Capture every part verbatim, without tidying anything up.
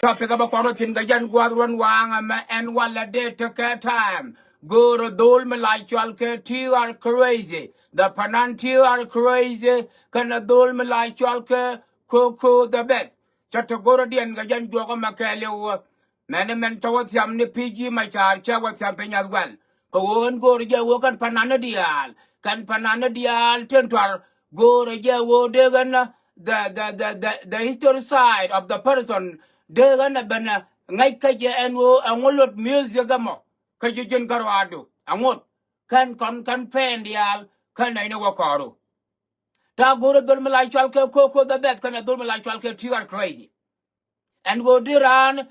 Topic ɛ bä kuɔn rɔ thi̱n kɛ jɛn gua̱a̱th ruɔ̱n waaŋ ɛmɛ ɛn walɛ dee tekɛ time. Go̱o̱rä dhol mi la cɔal kɛ T R Crazy. The panan T R Crazy kɛnɛ dhol mi la cɔal kɛ Koko the Best. Cä te go̱o̱rä diɛn kɛ jɛn juɔk ɛmɛ kɛɛliw. Mɛn mɛn cä wä thiam ni P G Macar cä wä thiam piny as well. Kɛ ɣöö ɛn go̱o̱rä jɛ ɣöö kɛn panan ni diaal kɛn panan ni diaal tin tuar go̱o̱rä jɛ ɣöö dee ɣän the the the the the history side of the person dee ɣän ɛ ben ŋäc kä jɛ ɛn ɣöö ɛŋu lot music ɛmɔ kä ji̱ ji̱n kä ruaadu ɛŋu kɛn kɔn kɛn pɛn diaal kɛn nɛy ni wä kɔɔru. Ta̱a̱ go̱o̱rä dhol mi la cɔal kɛ Koko the Best kɛnɛ dhol mi la cɔal kɛ T R Crazy. Ɛn ɣöö di raan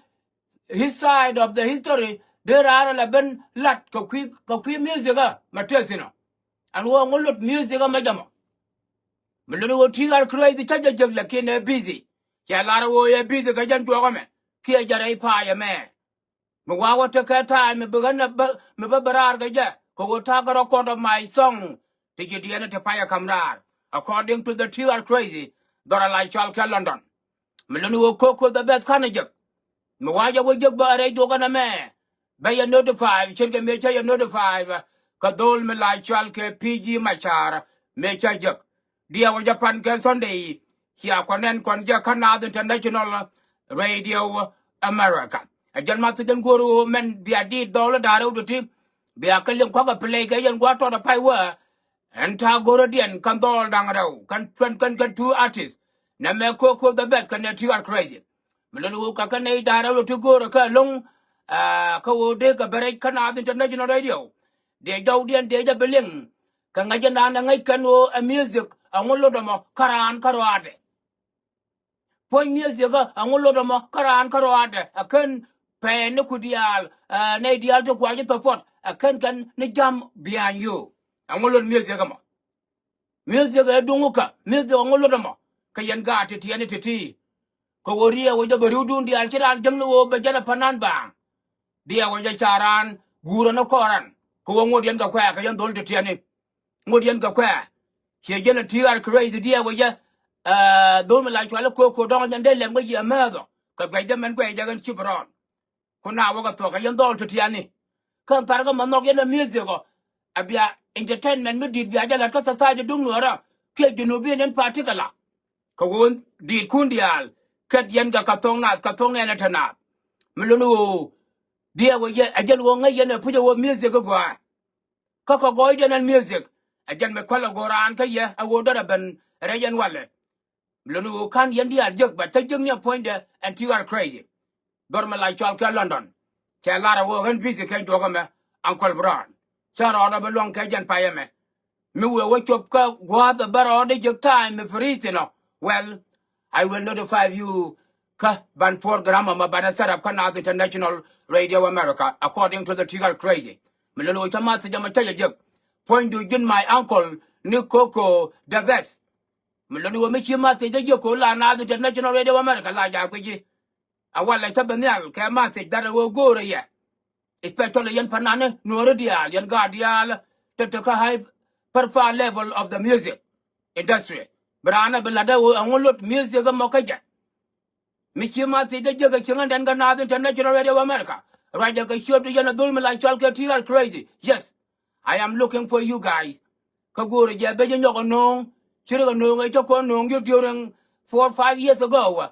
his side of the history di raan ala ben lat kɛ kui̱ kɛ kui̱ music ɛ mɛ tëë thi̱n ɔ. Ɛn ɣöö ŋu lot music ɛ mɛ jɛ mɔ. Mi luni ɣöö T R Crazy cä jɛ jek lakin ɛ busy. Cɛ lar ɣöö ɛ busy kɛ jɛn juɔk ɛmɛ kiɛ jɛ rɛy pa̱a̱c ɛmɛ. Mi wa̱a̱ wä tekɛ time mi bi ɣän mi bä bä raar kɛ jɛ kɛ ɣöö ta̱a̱ kɛ record of my song. Ti ji̱ diɛn ti payɛ ka̱m raar according to the T R Crazy dhɔr a la cɔal kɛ London. Mi luni ɣöö Koko the Best ka̱n a jek. Mi wa̱a̱ jɛ wä jek bä a rɛy juɔk ɛn ɛmɛ bɛ yɛ notify cin kɛ mëë cä yɛ notify kɛ dhol mi la cɔal kɛ P G Macar mëë cä jek. Diɛw jɛ pan kɛ Sunday cia kɔn nɛn kɔn jɛ kä Naath International Radio America. Ɛ jɛn ma thi̱n jɛn go̱o̱r ɣöö mɛn bia diit dhɔl da̱rɛw duti bia kä liŋ kuakä play kɛ yɛn gua̱a̱r tɔt a pay wä. Ɛn ta̱a̱ go̱o̱r diɛn kɛn dhɔl da̱ŋ rɛw kɛn twenty kɛn kɛn two artist. Nɛ mɛ Koko the Best kɛn nɛ T R Crazy. Mi lon ɣöö kɛ kɛn nɛ i̱ da̱rɛw duti go̱o̱r kä lo̱ŋ kä ɣöö dee kɛ bɛ rɛc kä Naath International Radio. Dee jɔwdiɛn dee jɛ bi liŋ kɛ ŋäcɛ naan ɛ ŋäc kɛn ɣöö ɛ music ɛŋu lot ɛmɔ kä raan kä rɔaadɛ. Puɔ̱ny music ɛ ɛŋu lot ɛmɔ kä raan kä rɔaadɛ ɛ kɛn pɛɛni ku diaal nɛy diaal ti kua̱c i̱ thɔpuɔt ɛ kɛn kɛn ni jam bia̱a̱ny yio̱o̱. Ɛŋu lot music ɛmɔ. Music ɛ duŋ kä music ɛŋu lot ɛmɔ kä yɛn gaat ti tiɛɛni ti̱ti̱. Kɛ ɣöö riɛɛk wä jɛ bɛ ri̱wdun diaal ci raan jäŋni ɣöö bɛ jɛn ɛ pänan baaŋ. Diɛɛk wä jɛ ca raan guurä ni kɔɔran kɛ ɣöö ŋot yɛn kɛ kuɛ̈ɛ̈ kɛ yɛn dhol ti tiɛni. Ŋot yɛn kɛ kuɛ̈ɛ̈ ciɛ jɛn ɛ T R Crazy diɛɛk wä jɛ. Dhol mi la cual ɛ Koko dɔ̱ŋ jɛn dee lɛm kä jiɛ määth ɔ kɛ guɛcdä mɛn guɛcdä ɣän cip rɔɔn. Ku na wä kɛ thuɔ̱k kɛ yɛn dhɔl ti tiɛni. Kä tharkä mɛ nhɔk yɛn ɛ music ɔ a bia entertainment mi di̱t bia jɛ la̱t kä society duŋ nuɔ̱ɔ̱rä kiɛ Junubin in particular. Kɛ ɣöö di̱i̱tkun diaal kɛt yɛn kɛ kɛ thoŋ naath kɛ thoŋ nɛɛnɛ te naath. Mi luni ɣöö diɛɛk wä yɛ ɛ jɛn ɣöö ŋäc yɛn ɛ puc ɛ ɣöö music i̱ gɔaa. Kä kɛ gɔɔydiɛn ɛn music ɛ jɛn mi kuäl ɛ go̱o̱r raan kä yɛ ɛ ɣöö dɔ̱rɛ ben rɛc ɛn walɛ. Mi luni ɣöö ka̱n yɛn diaal jek bɛ te jek ni ɛ puɔ̱nydɛ ɛn T R Crazy. Dhɔr mi la cɔal kɛ London cɛ lar ɛ ɣöö ɣän busy kɛ juɔk ɛmɛ Uncle Brown. Cä rɔɔdɛ bi luɔ̱ŋ kɛ jɛn pay ɛmɛ. Mi wëë wä cop kä gua̱a̱th ɛ bä rɔɔdɛ jek time mi free thin ɔ. Well, I will notify you kä ban program ɛmɛ banɛ set up kä Naath International Radio America according to the T R Crazy. Mi lon ɣöö cä message ɛmɛ cä jɛ jek. Puɔ̱nydu ji̱n my uncle ni Koko the Best. Mi lon ɣöö mi ci message jɛ jek ko̱ la Naath International Radio America la jaak guici. A walɛ cä ben nhial kɛ message that ɛ ɣöö go̱o̱rä yɛ. Especially yɛn panani nuɔ̱ɔ̱ri diaal yɛn gaat diaal te te kä high profile level of the music industry. Bi raan ɛ bi la̱t ɛ ɣöö ɛŋu lot music ɛmɔ kä jɛ. Mi ci message dee jiäk ɛ cieŋändɛn kä Naath International Radio of America. Ruacɛ kɛ ciöt yɛn ɛ dhol mi la cɔal kɛ T R Crazy. Yes, I am looking for you guys. Kä go̱o̱rä jɛ ben jɛ nyɔk ɛ no̱o̱ŋ ci rik ɛ no̱o̱ŋ ɛ cä kɔn no̱o̱ŋ ji̱ during four five years ago.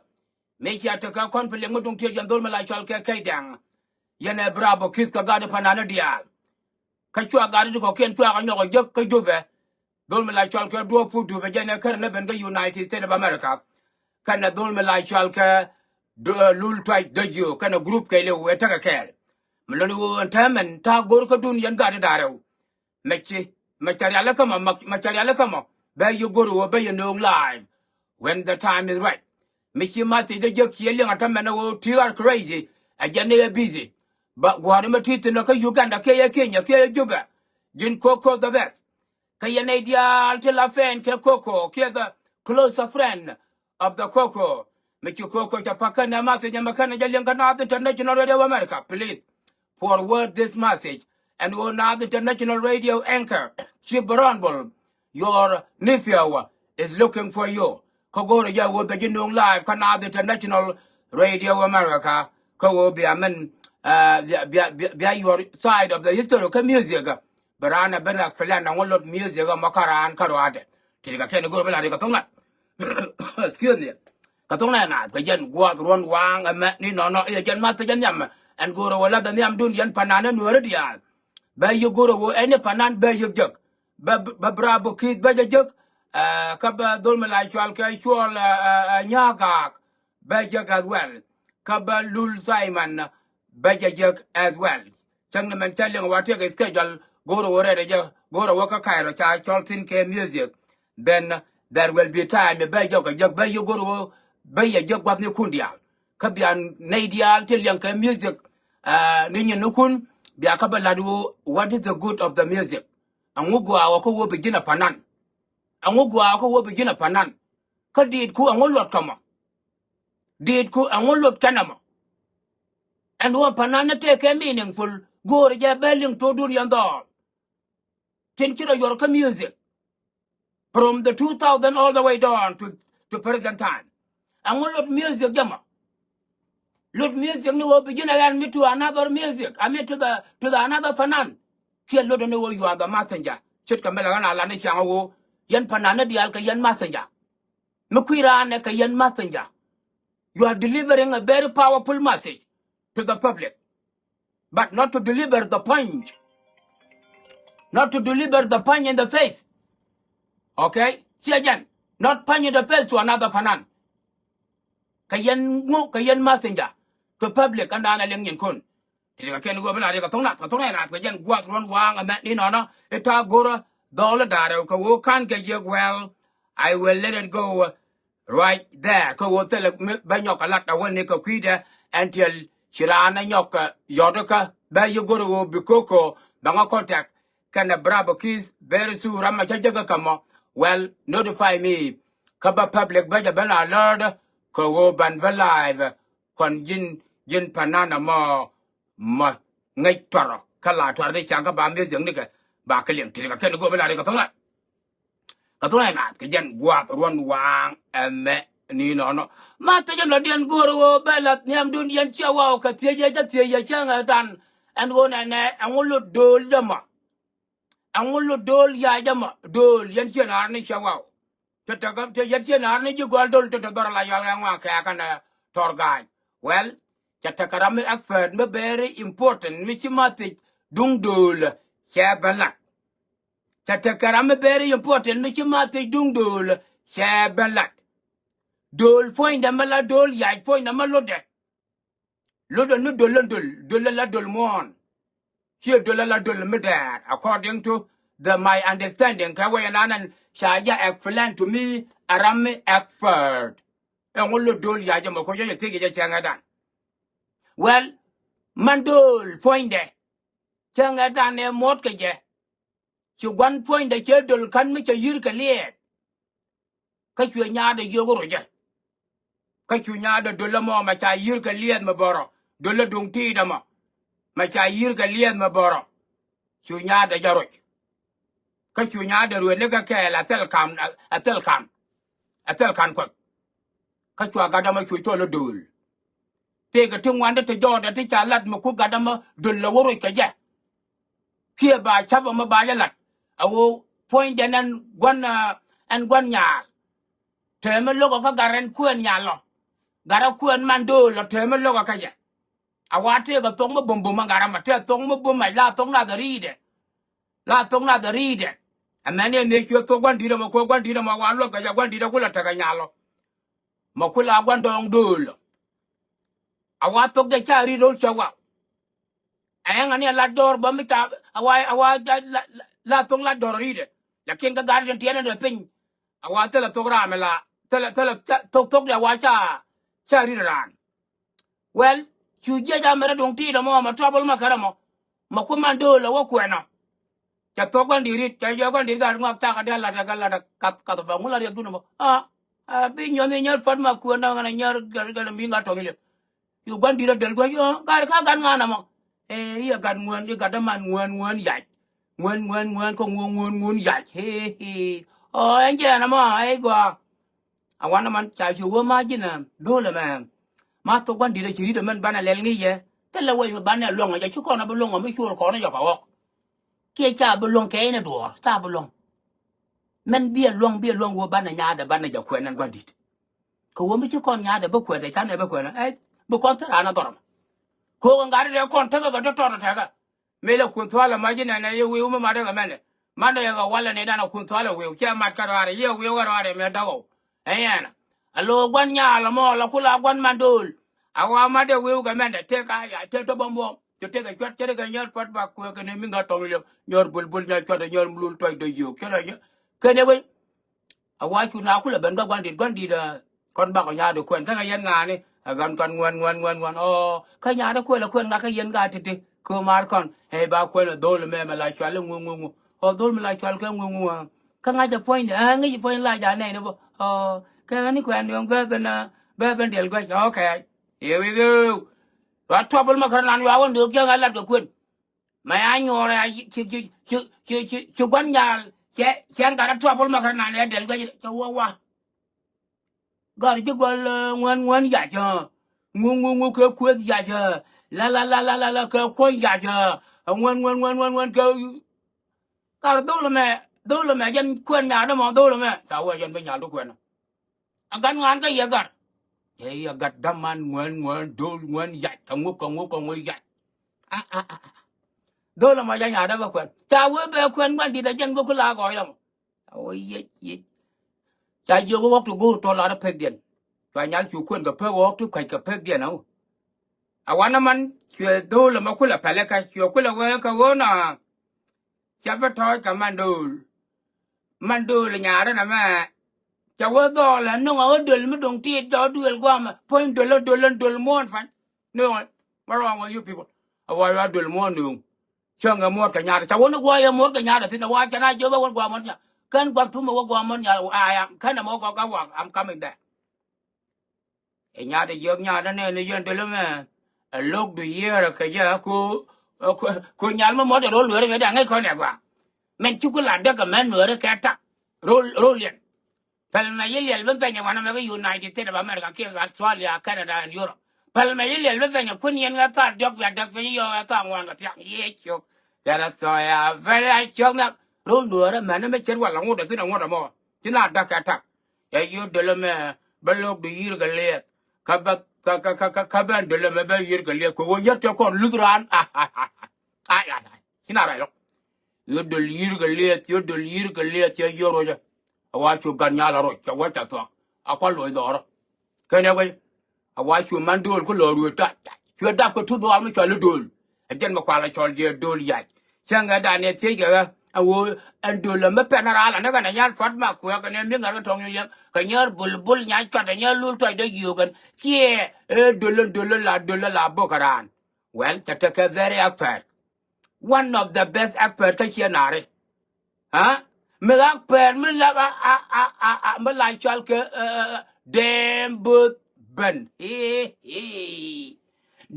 Mi cia tekɛ conflict mi duŋ tiec yɛn dhol mi la cɔal kɛ Key Dɛŋ. Yɛn ɛ Bravo Kiss kɛ gat i̱ panani diaal. Kä cua gat i̱ ti kɔ̱kiɛn cua kɛ nyɔk ɛ jek kä Jubɛ. Dhol mi la cɔal kɛ Duɔ̱ɔ̱p Puk Dubɛ jɛn ɛ kärɛ ni ben kä United States of America. Kɛnɛ dhol mi la cɔal kɛ Lul Tuac Däjiö kɛnɛ group kɛɛliw ɛ tekɛ kɛɛl. Mi loni ɣöö ɛn täämɛn ta̱a̱ go̱r kädun yɛn gat i̱ da̱rɛw. Mɛ ci, mɛ cɛ rialikä mɔ, mɛ cɛ rialikä mɔ. Bɛ yɛ go̱r ɣöö bɛ yɛ nööŋ live when the time is right. Mi ci Mathic dee jiäk ci yɛ liŋ a tämɛ ni ɣöö ti ɣa̱r crazy. Ɛ jɛn ni yɛ busy. Ba gua̱a̱r mi ti thi̱n kä Uganda kiɛ yɛ Kenya kiɛ yɛ Juba. Ji̱n Koko the best. Kä yɛn nɛy diaal ti la fan kɛ Koko kiɛ the close friend of the Koko. Mi ci Koko ca pak kɛnɛ message ɛmɛ kɛnɛ jɛ liŋ kä Naath International Radio America, please forward this message. Ɛn ɣöö Naath International Radio anchor, Chief Baron Bol, your nephew is looking for you. Kä go̱o̱rɛ jɛ ɣöö bɛ ji̱ nuŋ live kä Naath International Radio America. Kä ɣöö bia mɛn, uh, bia, bia, bia, bia your side of the history kä music. Bɛ raan ɛ ben ɛ plan ɛŋu lot music ɛmɔ kä raan kä ruaadɛ. Ti kɛ kɛn go̱o̱rɛ bɛ la ri kɛ thoŋ na. Excuse me. Kä thoŋ na naath kɛ jɛn gua̱a̱th ruɔ̱n waaŋ ɛmɛ ni nɔnɔ i̱ jɛn math kɛ jɛn nhiam. Ɛn go̱o̱rɛ wä lath ɛ nhiamdun yɛn panan ɛ nuäärä diaal. Bɛ yi go̱o̱rɛ wä ɛn ni panan bɛ yi jek. Bɛ, bɛ Bravo Kids bɛ jɛ jek. Ɛ, kä bɛ dhol mi la cual kɛ cuɔl, ɛ, ɛ, ɛ, nyääk gaak. Bɛ jek as well. Kä bɛ Lul Simon bɛ jɛ jek as well. Cäŋ ni mɛn cä liŋ wa tiek schedule go̱o̱rɛ wä rɛɛt ɛ jɛ go̱o̱rɛ wä kä Cairo ca cɔl thi̱n kɛ music. Then there will be time bɛ jɔk ɛ jek bɛ yi go̱o̱rɛ wä bɛ yɛ jek gua̱thnikun diaal. Kä bia nɛy diaal ti liɛŋ kɛ music, ɛ, ni nyinikun bia kä bɛ la̱t wä what is the good of the music. Ɛŋu gɔaa wä kä wä bi ji̱n ɛ panan. Ɛŋu gɔaa kä wä bi ji̱n ɛ panan. Kä diitku ɛŋu luɔt kä mɔ. Diitku ɛŋu luɔt kɛn ɛmɔ. Ɛn wä panan ni tëëkɛ meaningful go̱o̱rɛ jɛ bɛ liŋ thokdun yɛn dhɔɔl. Tin ci rɔ yuɔr kä music. From the two thousand all the way down to, to present time. Ɛŋu luɔt music jɛ mɔ. Luɔt music ni wä bi ji̱n ɛ ɣɛn mi to another music. I mean to the, to the another panan. Kiɛ luɔt ni wä you are the messenger. Ce̱tkɛ mi la ɣän a la ni ciaŋ ɛ wä. Yɛn panan ni diaal kɛ yɛn messenger. Mi kui̱ raan ɛ kɛ yɛn messenger. You are delivering a very powerful message to the public. But not to deliver the punch. Not to deliver the punch in the face. Okay? Ciɛ jɛn. Not punch in the face to another panan. Kɛ yɛn ŋu, kɛ yɛn messenger. To public, and dan a liŋ nyin kun. Ti kɛ kɛn ɣöö bi la ri kɛ thoŋ nath, kɛ thoŋ nath kɛ jɛn gua̱th ruɔ̱n waaŋ ɛmɛ ni nɔnɔ. Ita go̱rä dhɔl da̱rɛ kɛ ɣöö ka̱n kɛ jiäk well. I will let it go right there. Kä ɣöö thilɛ mi bä nyɔk a lat a wä ni kɛ kui̱dɛ ɛn tiɛl ci raan ɛ nyɔk kɛ yɔt kä bä yi go̱r ɣöö bi Koko bä ŋa contact kɛnɛ Bravo Kids very soon ram ma cä jäkä kä mɔ. Well, notify me kä bä public bä jɛ ben alert kä ɣöö ban bä live kɔn ji̱n ji̱n panan ɛmɔ. Ma ŋäc tuarɔ kä la tuarɔ ni ca̱ŋ kä ba music nikɛ ba kɛ liŋ ti kɛ kɛn go̱o̱r bi la ri kɛ thoŋ la. Kɛ thunɛ naath kɛ jɛn gua̱a̱th ruɔ̱n waaŋ ɛmɛ ni nɔnɔ. Ma kɛ jɛn lɔdiɛn go̱o̱r ɣöö bɛ lath nhiamdun yɛn ciɛ waw kɛ thiec yɛ cä thiec yɛ cäŋ ɛ dan. Ɛn ɣöö nɛnɛ ɛŋu lot do̱o̱l jɛ mɔ. Ɛŋu lot do̱o̱l ya jɛ mɔ do̱o̱l yɛn ciɛ naar ni ciɛ waw. Cɛ tekɛ cɛ yɛn ciɛ naar ni ji̱ gɔal do̱l cɛ te dhɔr la yual ŋɛ ŋuan kɛ kɛnɛ tɔr ga̱a̱c. Well, cɛ tekɛ ram mi expert mi very important mi ci ma thiec duŋ do̱o̱l cɛ bɛ lat. Cɛ tekɛ ram mi very important mi ci ma thiec duŋ do̱o̱l cɛ ben lat. Do̱o̱l puɔ̱nydɛ mi la do̱o̱l yac puɔ̱nydɛ mi lotdɛ. Lotdɛ ni do̱l la do̱l do̱l la do̱l muɔ̱ɔ̱n. Ciɛ do̱l la do̱l mi dɛɛr according to the my understanding kɛ wec ɛnan ɛn ca jɛ explain to me a ram mi expert. Ɛŋu lot do̱o̱l yac ɛmɔ kɔ jɛ jɛ thiec jɛ cɛ ŋɛ dan. Well, man do̱o̱l puɔ̱nydɛ cɛ ŋɛ dan ɛ muɔ̱t kɛ jɛ. Ci gua̱n puɔ̱nydɛ cɛ do̱l ka̱n mi cɛ yi̱r kɛ liɛɛth. Kä cuɛ nyaatdɛ yio̱k ro̱cɛ. Kä cu nyaatdɛ do̱l ɛmɔ mɛ ca yi̱r kɛ liɛɛth mɛ bärɔ do̱l ɛ duŋ ti̱i̱t ɛmɔ. Mɛ ca yi̱r kɛ liɛɛth mɛ bärɔ. Cu nyaatdɛ jɛ ro̱c. Kä cu nyaatdɛ ruëëtni kɛ kɛɛl a thil kam a thil kam. A thil kan kuɔth. Kä cua gat ɛmɔ cu cɔl i̱ do̱l. Tëëkɛ ti ŋuandä ti jɔɔtdɛ ti ca lat mi ku gat ɛmɔ do̱l lɛ wä roc kɛ jɛ. Kiɛ ba ca̱p ɛmɔ ba jɛ lat a ɣöö puɔ̱nydɛn ɛn gua̱n ɛn gua̱n nyaal. Tëë mi lo̱kɔ kä gat ɛn kuɛɛn nyal lɔ. Gat ɛ kuɛɛn man do̱l lɔ tëë mi lo̱kɔ kä jɛ. A wa tëëkɛ thok mi bum bum ɛ gat ɛmɔ tëë thok mi bum mac la thok nath ɛ ri̱i̱dɛ. La thok nath ɛ ri̱i̱dɛ. Ɛmɛn ɛ mëë cuɛ thok gua̱n di̱t ɛmɔ ko̱ gua̱n di̱t ɛmɔ wa luɔth kɛ jɛ gua̱n di̱t ɛ kulɛ tekɛ nyal lɔ. Mɛ kula gua̱n dɔɔŋ do̱o̱l. A wa thok dee ca ri̱t ro̱l cɛ wa. Ɛ ɛŋa ni a lat jɔɔr bä mi ca a wa a wa la la thok la dɔr ri̱tɛ. Lakin kä gat tin tiɛn in rɛ piny. A wa thilɛ thok ram la thilɛ thilɛ thok thok dia wa ca ca ri̱t ran. Well, cu jiɛc a mɛrɛ duŋ ti̱i̱t ɛmɔ mɛ trouble mɛ kärɛ mɔ. Mɛ ku man do̱o̱l ɛ wä kuɛnɔ. Cɛ thok gua̱n di̱i̱t rit cɛ yɛ gua̱n di̱i̱t gat ŋɔak cakɛ diaal lat ɛ kɛ lat ɛ kath kath bɛ ŋu la riɛk dun ɛmɔ. A a bi nyɔn i̱ nyɛr puɔt ma kuɛn da̱ŋ ɛn a nyɛr gɛl gɛl mi ŋa tɔŋ ilɛ. Cu gua̱n di̱i̱t a del gua̱c ɣöö gat kä gat ŋa̱n ɛmɔ. Ɛ i̱ ɛ gat ŋuɛn i̱ gat däman ŋuɛn ŋuɛn yac. Ŋuɛn ŋuɛn ŋuɛn kä ŋuɔ̱n ŋuɔ̱n ŋuɔ̱n yac. Ɛ ɛ ɔ ɛn jɛ ɛn ɛmɔ ɛ i̱ gɔaa. A wanɛ man ca cu wä ma ji̱n ɛ dho̱l ɛmɛ. Ma thok gua̱n di̱t ɛ ci ri̱t ɛmɛn banɛ lɛl ŋi̱c yɛ. Thilɛ wec mi banɛ luɔ̱ŋ ɛ jɛ ci kɔn ɛ bi luɔ̱ŋ ɛ mi cuɔl kɔn ɛ jɛ kɔk ɣɔk. Kiɛ ca bi luɔ̱ŋ kɛ inɛ duɔ̱ɔ̱r ca bi luɔ̱ŋ. Mɛn bi ɛ luɔ̱ŋ bi ɛ luɔ̱ŋ wä banɛ nyaadɛ banɛ jɛ kuɛn ɛn gua̱n di̱t. Kɛ wä mi ci kɔn nyaadɛ bi kuɛn ɛ canɛ bi kuɛn ɛ bi kɔn thil raan ɛ dhɔr ɛmɛ. Ko̱o̱k ɛn gat ɛ dee kɔn tekɛ kɛ tɔ̱tɔ̱t ɛ tekɛ. Mëë lɛ kun thualɛ mac inɛnɛ yɛ wi̱i̱ wä mi matdɛ kɛ mɛnɛ. Matdɛ yɛ kɛ walɛ ni dan a kun thualɛ wi̱i̱ ciɛ mat kä rɔaarɛ yɛ wi̱i̱ kɛ rɔaarɛ mɛ däk ɣɔw. Ɛyɛn a lo̱o̱ gua̱n nyaal ɛmɔ la kula gua̱n man do̱o̱l. A wa matdɛ wi̱i̱ kɛ mɛnɛ tëë ka ya tëë tɔ bä muɔ̱ɔ̱m. Cɛ tëë kɛ cuat cɛ tëë kɛ nyɔr puɔt bak kuɛ kɛ ni mi ŋa̱ tɔŋ liɛp nyɔr bulbul nyɔr cuat nyɔr mulul tɔc dɔ yio̱o̱k cɛ rɔ nyɔr. Kɛn ɛ wec. A wa cu na kulɛ ben gua̱ gua̱n di̱t gua̱n di̱t ɛ kɔn bakɔ nyaat di kuɛn kä kɛ yɛn ŋa̱a̱ni. Ɛ ɣän kɔn ŋuɛn ŋuɛn ŋuɛn ŋuɛn ɔ kä nyaat di kuɛl ɛ kuɛn ŋa̱ kä yɛn ŋa̱a̱ ti̱ti̱. Kɛ maar kɔn ɛ ba kuɛn ɛ dho̱l mɛ mɛ la cual ɛ ŋuŋ ŋuŋ ɔ dho̱l mɛ la cual kɛ ŋuŋ ŋuŋ. Kä ŋa̱c ɛ puɔ̱ny ɛ ŋäc ɛ puɔ̱ny la ja̱ nɛy ni bä ɔ kɛ ɣän ni kuɛn niɔ̱ŋ bɛ ben bɛ ben diɛl gua̱c ɔ kɛ. Here we go. Wa trouble ma kär nan yua wä ndo̱o̱k cä ɣä lat kɛ kuɛn. Mɛ ya nyuɔrɛ ci ci ci ci ci ci gua̱n nyal cɛ cɛn gat a trouble ma kɛ nan ɛ dɛl guɛc cɛ wä wa. Gat ji̱ gual ŋuɛn ŋuɛn yac ŋu ŋu ŋu kɛ kueth yac la la la la la la kɛ kuɔ̱ny yac ŋuɛn ŋuɛn ŋuɛn ŋuɛn ŋuɛn kɛ. Gat dho̱l mɛ dho̱l mɛ jɛn kuɛn nyal dämɔ dho̱l mɛ ca wä jɛn bi nyal di kuɛn. A gat ŋuan kä yɛ gat. Ɛ yɛ gat daman ŋuɛn ŋuɛn do̱l ŋuɛn yac kɛ ŋu kɛ ŋu kɛ ŋu yac. A a a a. Do̱l ɛmɔ ca nyaat dee bä kuɛn ca wee bɛ kuɛn gua̱n di̱t a jɛn bä ku la gɔɔy dämɔ. A wee yec yec. Ca jiök wä ɣɔk ti go̱o̱r tɔ lat a pekdiɛn. Cua nyal cu kuɛn kɛ pek ɣɔk ti kua̱c kɛ pekdiɛn a wä. A wanɛ man cuɛ do̱l ɛmɔ kulɛ pɛlɛ kɛ cuɛ kulɛ wee kɛ ɣöö na. Cɛ bi tɔ̱ɔ̱c kɛ man do̱l. Man do̱l nyaarä nɛ mɛ. Cɛ wä dhɔɔl ɛ no̱ŋ ɛ ɣä do̱l mi do̱ŋ tiit jɔk duël guamɛ puɔ̱ny do̱l ɛ do̱l ɛn do̱l muɔ̱ɔ̱n pa̱ny. No̱ŋ ɛ what wrong with you people? A wa yua do̱l muɔ̱ɔ̱n no̱o̱ŋ. Cäŋ ɛ muɔ̱ɔ̱t kɛ nyaarä cɛ wä ni guɔ̱ɔ̱c ɛ muɔ̱ɔ̱t kɛ nyaarä thi̱n ɛ wa cɛ na jiöp ɛ wä guamɔt nya. Kɛn gua̱th thumɛ wä guamɔt nya. Aya kɛn ɛ mɔ gɔk ɛ wa I'm coming there. Ɛ nyaat ɛ jiök nyaat ɛ nɛn ɛ yɛn döl ɛmɛ. Ɛ lo̱k du yiëër ɛ kɛ jɛ ku ku nyal mi muɔt ɛ ro̱l lueeri mɛ da̱ŋ ŋäc kɔn ɛ gɔaa. Mɛn ci ku la däk ɛ mɛn nueeri kɛ tak ro̱l ro̱l yɛn. Pɛl mɛ yi liɛl bi pɛnyɛ wanɛ mɛ kä United States of America kiɛ Australia, Canada and Europe. Pɛl mɛ yi liɛl bi pɛnyɛ kun yɛn ɣɛ thaar diɔ̱k bia däk piny yɔɔk ɣɛ thaar ŋuan kɛ thiaŋ yiëë ciök. Yɛn ɛ thɔɔya vɛl a ciök nhial ro̱l nueeri mɛn mi ce̱t wal ɛ ŋut ɛ thi̱n ɛ ŋut ɛ mɔ. Ci na däk kɛ tak. Ɛ yio̱t döl ɛmɛ bä lo̱k di yi̱r kɛ liɛth. Kä bä kä kä kä kä bä döl ɛmɛ bä yi̱r kɛ liɛth kɛ ɣöö yär tëë kɔn luth raan. Ai ai ai ci na rɛy lɔk. Yio̱t döl yi̱r kɛ liɛth yio̱t döl yi̱r kɛ liɛth yɛ yio̱t ruɔcä. A wa cu gat nyal a ruɔc cɛ wä ca thuɔ̱k a kɔn loc dhɔrä. Kɛn ɛ guɛc. A wa cu man do̱o̱l kä lɔɔr wee ta̱a̱ cuɛ dap kɛ tuth dhɔaal mi cɔal i̱ do̱o̱l. Ɛ jɛn mi kual a cɔl jɛ do̱o̱l yac. Cäŋ ɛ dan ɛ thiec kɛ ɣä a ɣöö ɛn do̱o̱l ɛmɛ pɛn a raal anɛ kɛn a nyal pua̱t ma kuɛ kɛ nɛ mi ŋa̱r kɛ tɔŋ yɛm kɛ nyäär bul bul nyac cuat ɛ nyäär lul tuac dee yio̱o̱k ɛn kiɛ ɛ do̱o̱l ɛn do̱o̱l ɛn la do̱o̱l ɛn la bo̱k kɛ raan. Well cɛ tekɛ very expert. One of the best expert kä ciɛ naari. Ha? Mi ɣak pɛɛr mi la a a a a a mi la cɔal kɛ dɛɛm bo̱o̱th ben.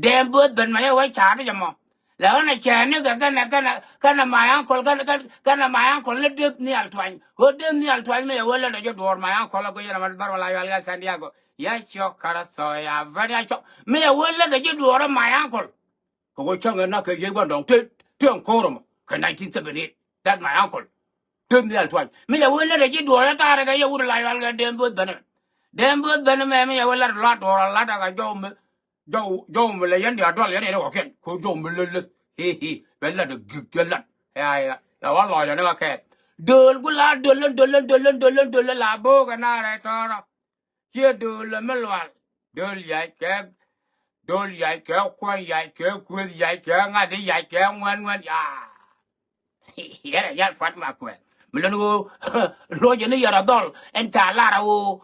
Dɛɛm bo̱o̱th ben ma yɛ wä ca̱a̱t jɛ mɔ. La ɣän a cɛɛni kɛ kɛnɛ kɛnɛ kɛnɛ my uncle kɛnɛ kɛnɛ kɛnɛ my uncle ni dep nhial tuany. Ɣöö dep nhial tuany mi yɛ wä lät a jɛ duɔɔr my uncle a guic yɛn a ma dhɔr wala yual kɛ San Diego. Ya cɔk kara thɔɔya vɛn ya cɔk mi yɛ wä lät a jɛ duɔɔr my uncle. Kɛ wä cäŋ ɛ nak kɛ yiey gua̱ndɔŋ te te ɛn ko̱r ɛmɔ kɛ nineteen seventy eight. That my uncle. Te nhial tuany mi yɛ wee lät ɛ ji̱ duɔɔr ɛ ta̱a̱r ɛ kɛ yɛ wut ɛ la yual kɛ dɛm bo̱th ben ɛmɛ. Dɛm bo̱th ben ɛmɛ mi yɛ wee lat lat duɔɔr ɛ lat ɛ kɛ jɔw mi jɔw jɔw mi lɛ yɛn diaal dual yɛn yɛn ɛ kɔkiɛn ko̱ jɔw mi lät lät. Hi hi bɛ lat ɛ gik yɛ lat. Ya ya ya wa lɔc ɛ ni kɛ kɛɛt. Do̱l ku la do̱l do̱l do̱l do̱l do̱l la bo̱o̱k ɛ naar ɛ tɔɔrɔ. Ciɛ do̱l ɛmɛ lual. Do̱l yac kɛ do̱l yac kɛ kuɔ̱ny yac kɛ kueth yac kɛ ŋa̱t yac kɛ ŋuɛn ŋuɛn yaa. Yɛrɛ yar fat ma kuɛ. Mi lon ɣöö luɔcɛ ni yɛrɛ dhɔl ɛn ca lar a ɣöö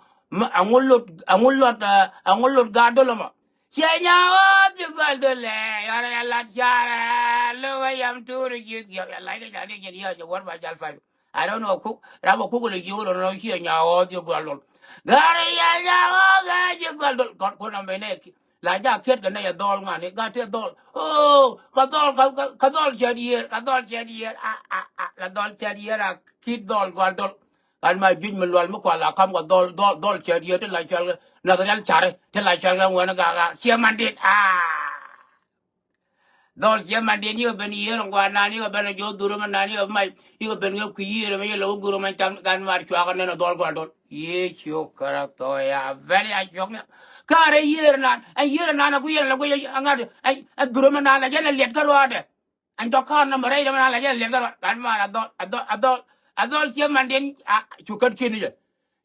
ɛŋu lot, ɛŋu lot, ɛŋu lot gaat dol ɛmɔ. Ciɛ nya ɣɔɔth ji̱ gual dol ɛ yɔrɛ ya lat carɛ lo wä yam tuur ji̱ giɔk ya lac kɛ ca ni ji̱n yɔr jɛ wär ba jal pay. I don't know kuk ram a kuk lo ji̱ wä lon ciɛ nya ɣɔɔth ji̱ gual dol. Garɛ ya nya ɣɔɔth ɛ ji̱ gual dol kɔn kun am bene ki. La ja kiɛt kɛ nɛy ɛ dhɔl ŋuani gat tɛ dhɔl. Oh, ka dhɔl, ka, ka, ka dhɔl cɛ dier, ka dhɔl cɛ dier. A, a, a, la dhɔl cɛ dier a kit dhɔl gual dol. Gat ma juc mi lual mi kual a kam ka dhɔl, dhɔl, dhɔl cɛ dier ti la cual kɛ nath rial cari, ti la cual kɛ ŋuɛn gak a ciɛ man dit. A. Dhɔl ciɛ man dit yikɛ ben yier ŋuan nan yikɛ ben a jɔ dhurä mi nan yikɛ mac yikɛ ben ŋɛ kui̱ yier mi yɛ lɛ wä gurä ma cam gan mar cuakɛ nɛn a dhɔl gual dol. Yecu Kritho ya ben ya cuɔk ni. Karɛ yier nan, ɛn yier nan a ku yɛn lɛ guic a ŋa̱t, ɛn, ɛn dhurä mi nan a jɛn a liɛt kä ruaadɛ. Ɛn jɔk ka̱r nɔmɔ rɛy dɛ mi nan a jɛn a liɛt kä ruaadɛ. Gan mar a dhɔl, a dhɔl, a dhɔl, a dhɔl ciɛ man dit a cu kät ki̱n yɛ.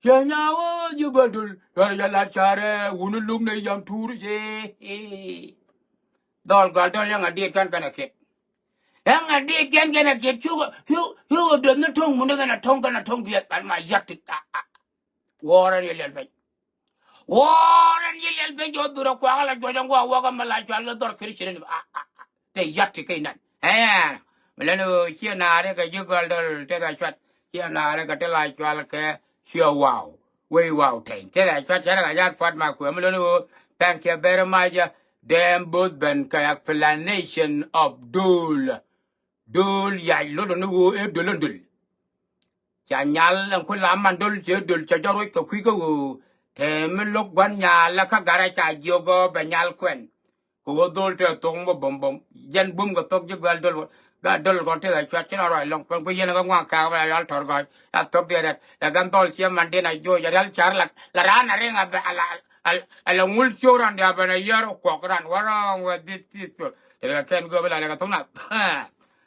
Ciɛ nya ɣöö ji̱ gual dol, yɔr yɛ lat carɛ, wuni luk ni yam tuur jɛ. Dhɔl gual dol yɛn a diet kɛn kɛn a kiɛt. Yɛn a diet kɛn kɛn a kiɛt, cukɛ, cukɛ, cukɛ dueth ni to̱ŋ muni kɛn a to̱ŋ kɛn a to̱ŋ biɛth, kan ma yak ti, a, a. Wuɔ̱ɔ̱r ɛn yɛ liɛl piny. Wuɔ̱ɔ̱r ɛn yɛ liɛl piny, jɔ̱ dhurɛ kuakä la juɔc ɛn gua̱a̱ wäkä mɛ la cual kɛ dhɔr Christian ni, a, a, a. Tɛ yak ti kɛ inan. Ɛɛ, mi lɛn ɣöö ciɛ naari kɛ ji̱ gual dol tɛ kɛ cuat. Ciɛ naari kɛ ti la cual kɛ ciɛ waw. Wei waw tɛny. Tɛ kɛ cuat cɛ rɛ kɛ jat puat ma kuɛ mi lɛn ɣöö thank you very much. Dɛm both ben kɛ explanation of dol. Dol yac lot ni ɣöö ɛ dol ɛn dol. Ca nyal ɛn ku la man dol cɛ dol cɛ jɔ ruec kɛ kui̱ kä ɣöö tɛm mi lo̱k gua̱n nyal lɛ kä garɛ ca jiök ɣöö bɛ nyal kuɛn. Kɛ ɣöö dhol tɛ thok mi bom bom jɛn bum kɛ thok ji̱ guɛl dol. Gat dol kɔn tëë cuat ci nɔ ruac lɔŋ kuɛn ku yɛn kä ŋuan kɛ̈k bɛ la yɔal tɔr gɔ̱c la thok diɛ rɛt. Lɛ gɛn dhɔl ciɛ man din a joc a rial car la, la raan a riŋ a bɛ a la, a la ŋul ciök ran diɛ a ben a yär kuɔk ran. What wrong with this people? Tëë kɛ kɛn gööp la lɛ kɛ thok na.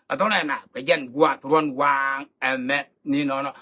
Kɛ thok na na kɛ jɛn guath ruɔn waŋ ɛmɛ ni nɔnɔ.